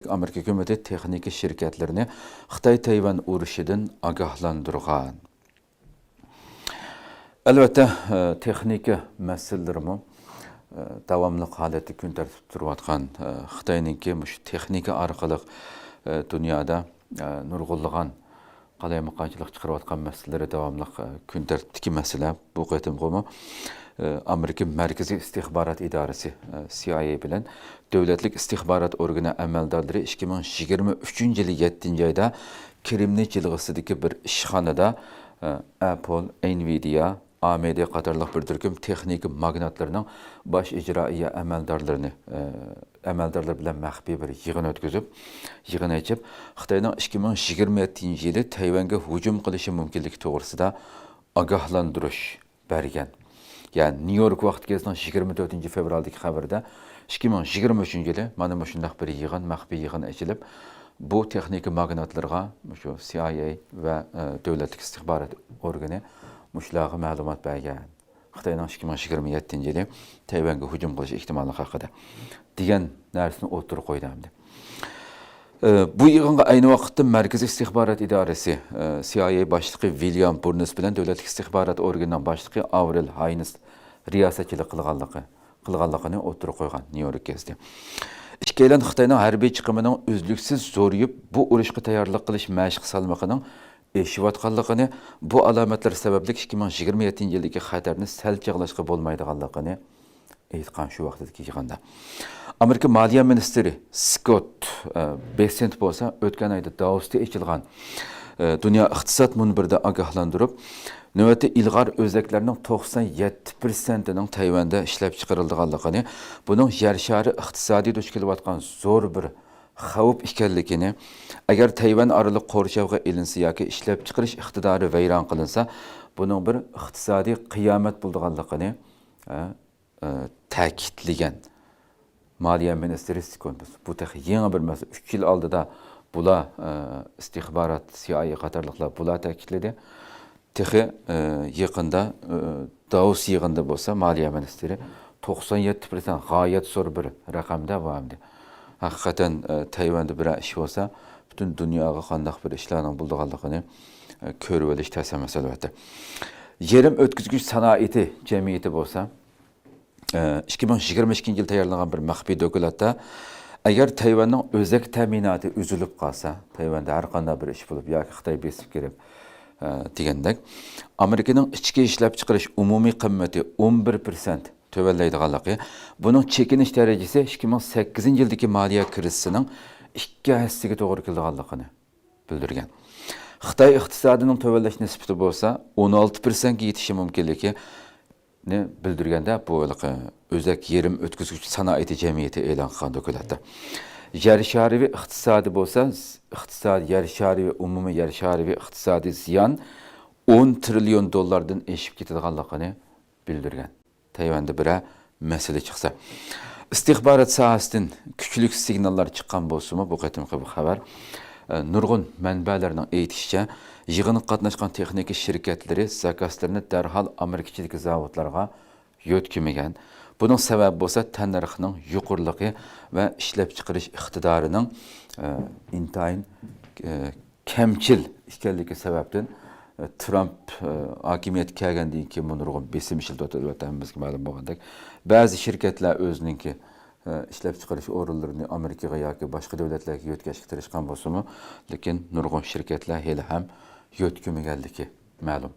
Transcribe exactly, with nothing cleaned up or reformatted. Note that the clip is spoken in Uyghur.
ئامېرىكا ھۆكۈمىتى تېخنىكا شىركەتلىرىنى خىتاي تەيۋەن ئۇرۇشىدىن ئاگاھلاندۇرغان. ئەلۋەتتە، ئە، تېخنىكا مەسىلىلىرىمۇ، ئە، داۋاملىق ھالەتتە كۈن تەرتىپتە تۇرۇۋاتقان، ئە، خىتاينىڭكى مۇشۇ تېخنىكا ئارقىلىق، ئە، دۇنيادا، ئە، نۇرغۇنلىغان قالايمىقانچىلىق چىقىرىۋاتقان مەسىلىلىرى داۋاملىق، ئە، كۈن تەرتىپتىكى مەسىلە. بۇ قېتىمقىمۇ، ئە، ئامېرىكا مەركىزىي ئىستىخبارات ئىدارىسى، ئە، سى ئاي ئەي بىلەن دۆلەتلىك ئىستىخبارات ئورگىنى ئەمەلدارلىرى ئىككى مىڭ يىگىرمە ئۈچىنچى يىلى يەتتىنچى ئايدا كرېمنىي جىلغىسىدىكى بىر ئىشخانىدا، ئە، ئەپل، ئېنۋىدىيا، ئامېدى قاتارلىق بىر تۈركۈم تېخنىكا ماگناتلىرىنىڭ باش ئىجرائىيە ئەمەلدارلىرىنى، ئە، ئەمەلدارلىرى بىلەن مەخپىي بىر يىغىن ئۆتكۈزۈپ، يىغىن ئېچىپ، خىتاينىڭ ئىككى مىڭ يىگىرمە يەتتىنچى يىلى تەيۋەنگە ھۇجۇم قىلىشى مۇمكىنلىكى توغرىسىدا ئاگاھلاندۇرۇش بەرگەن. يەنى نيۇ يورك ۋاقتى گېزىتىنىڭ يىگىرمە تۆتىنچى فېۋرالدىكى خەۋىرىدە، ئىككى مىڭ يىگىرمە ئۈچىنچى يىلى مانا مۇشۇنداق بىر يىغىن، مەخپىي يىغىن ئېچىلىپ، بۇ تېخنىكا ماگناتلىرىغا مۇشۇ سى ئاي ئەي ۋە، ئە، دۆلەتلىك ئىستىخبارات ئورگىنى مۇشۇلارغا مەلۇمات بەرگەن. خىتاينىڭ ئىككى مىڭ يىگىرمە يەتتىنچى يىلى تەيۋەنگە ھۇجۇم قىلىش ئېھتىماللىقى ھەققىدە دېگەن نەرسىنى ئوتتۇرىغا قويدى ئەمدى. ئە، بۇ يىغىنغا ئەينى ۋاقىتتا مەركىزىي ئىستىخبارات ئىدارىسى، ئە، سى ئاي ئەي باشلىقى ۋىليام بۇرنس بىلەن دۆلەتلىك ئىستىخبارات ئورگىنىنىڭ باشلىقى ئاۋرېل ھاينس رىياسەتچىلىك قىلغانلىقى، قىلغانلىقىنى ئوتتۇرىغا قويغان نيۇ يورك گېزىتى. ئىككىيلەن خىتاينىڭ ھەربىي چىقىمىنىڭ ئۈزلۈكسىز زورىيىپ، بۇ ئۇرۇشقا تەييارلىق قىلىش مەشىق سالمىقىنىڭ ئېشىۋاتقانلىقىنى، بۇ ئالامەتلەر سەۋەبلىك ئىككى مىڭ يىگىرمە يەتتىنچى يىلدىكى خەتەرنى سەل چىغلاشقا بولمايدىغانلىقىنى ئېيتقان شۇ ۋاقتىدىكى يىغىندا. ئامېرىكا مالىيە مىنىستىرى سكوت، ئە، بېسسېنت بولسا ئۆتكەن ئايدا داۋوستا ئېچىلغان، ئە، دۇنيا ئىقتىساد مۇنبىرىدە ئاگاھلاندۇرۇپ، نۆۋەتتە ئىلغار ئۆزەكلەرنىڭ توقسان يەتتە پىرسەنتىنىڭ تەيۋەندە ئىشلەپ چىقىرىلىدىغانلىقىنى، بۇنىڭ يەر شارى ئىقتىسادى دۇچ كېلىۋاتقان زور بىر خەۋپ ئىكەنلىكىنى، ئەگەر تەيۋەن ئارىلىق قورشاۋغا ئېلىنسا ياكى ئىشلەپچىقىرىش ئىقتىدارى ۋەيران قىلىنسا، بۇنىڭ بىر ئىقتىسادىي قىيامەت بولىدىغانلىقىنى، ئە، ئە، تەكىتلىگەن. مالىيە مىنىستىرى سكوت، بۇ تېخى يېڭى بىر مەسىلە. ئۈچ يىل ئالدىدا بۇلار، ئە، ئىستىخبارات، سى ئاي ئەي قاتارلىقلار بۇلار تەكىتلىدى. تېخى، ئە، يېقىندا، ئە، داۋوس يىغىنىدا بولسا مالىيە مىنىستىرى توقسان يەتتە پىرسەنت غايەت زور بىر رەقەمدە بۇ ئەمدى. ھەقىقەتەن، ئە، تەيۋەندە بىرەر ئىش بولسا، پۈتۈن دۇنياغا قانداق بىر ئىشلارنىڭ بولىدىغانلىقىنى، ئە، كۆرۈۋېلىش تەس ئەمەس، ئەلۋەتتە. يېرىم ئۆتكۈزگۈچ سانائىتى جەمئىيىتى بولسا، ئىككى مىڭ يىگىرمە ئىككىنچى يىل تەييارلانغان بىر مەخپىي دوكلاتتا، ئەگەر تەيۋەننىڭ ئۆزەك تەمىناتى ئۈزۈلۈپ قالسا، تەيۋەندە ھەر قانداق بىر ئىش بولۇپ ياكى خىتاي بېسىپ كىرىپ، ئە، دېگەندەك، ئامېرىكىنىڭ ئىچكى ئىشلەپچىقىرىش ئومۇمىي قىممىتى ئون بىر پىرسەنت تۆۋەنلەيدىغانلىقى، بۇنىڭ چېكىنىش دەرىجىسى ئىككى مىڭ سەككىزىنچى يىلدىكى مالىيە كىرىزىسىنىڭ ئىككى ھەسسىگە توغرا كېلىدىغانلىقىنى بىلدۈرگەن. خىتاي ئىقتىسادىنىڭ تۆۋەنلەش نىسبىتى بولسا ئون ئالتە پىرسەنتكە يېتىشى مۇمكىنلىكىنى بىلدۈرگەندە، بۇ ھېلىقى ئۆزەك يېرىم ئۆتكۈزگۈچ سانائىتى جەمئىيىتى ئېلان قىلغان دوكلاتتا. يەر شارىۋى ئىقتىسادى بولسا، ئىقتىساد، يەر شارىۋى، ئومۇمىي يەر شارىۋى ئىقتىسادىي زىيان ئون تىرىليون دوللاردىن ئېشىپ كېتىدىغانلىقىنى بىلدۈرگەن. تەيۋەندە بىرەر مەسىلە چىقسا. ئىستىخبارات ساھەسىدىن كۈچلۈك سىگناللار چىققان بولسىمۇ، بۇ قېتىمقى بۇ خەۋەر، ئە، نۇرغۇن مەنبەلەرنىڭ ئېيتىشىچە، يىغىنغا قاتناشقان تېخنىكا شىركەتلىرى زاكازلىرىنى دەرھال ئامېرىكا ئىچىدىكى زاۋۇتلارغا يۆتكىمىگەن. بۇنىڭ سەۋەبى بولسا تەننەرخنىڭ يۇقىرىلىقى ۋە ئىشلەپچىقىرىش ئىقتىدارىنىڭ، ئە، ئىنتايىن، ئە، كەمچىل ئىكەنلىكى سەۋەبتىن، ئە، ترامپ، ئە، ھاكىمىيەتكە كەلگەندىن كېيىن بۇ نۇرغۇن بېسىم ئىشلىتىۋاتىدۇ، ئەلۋەتتە، ھەممىمىزگە مەلۇم بولغاندەك. بەزى شىركەتلەر ئۆزىنىڭكى، ئە، ئىشلەپچىقىرىش ئورۇنلىرىنى ئامېرىكىغا ياكى باشقا دۆلەتلەرگە يۆتكەشكە تىرىشقان بولسىمۇ، لېكىن نۇرغۇن شىركەتلەر ھېلىھەم يۆتكىمىگەنلىكى مەلۇم.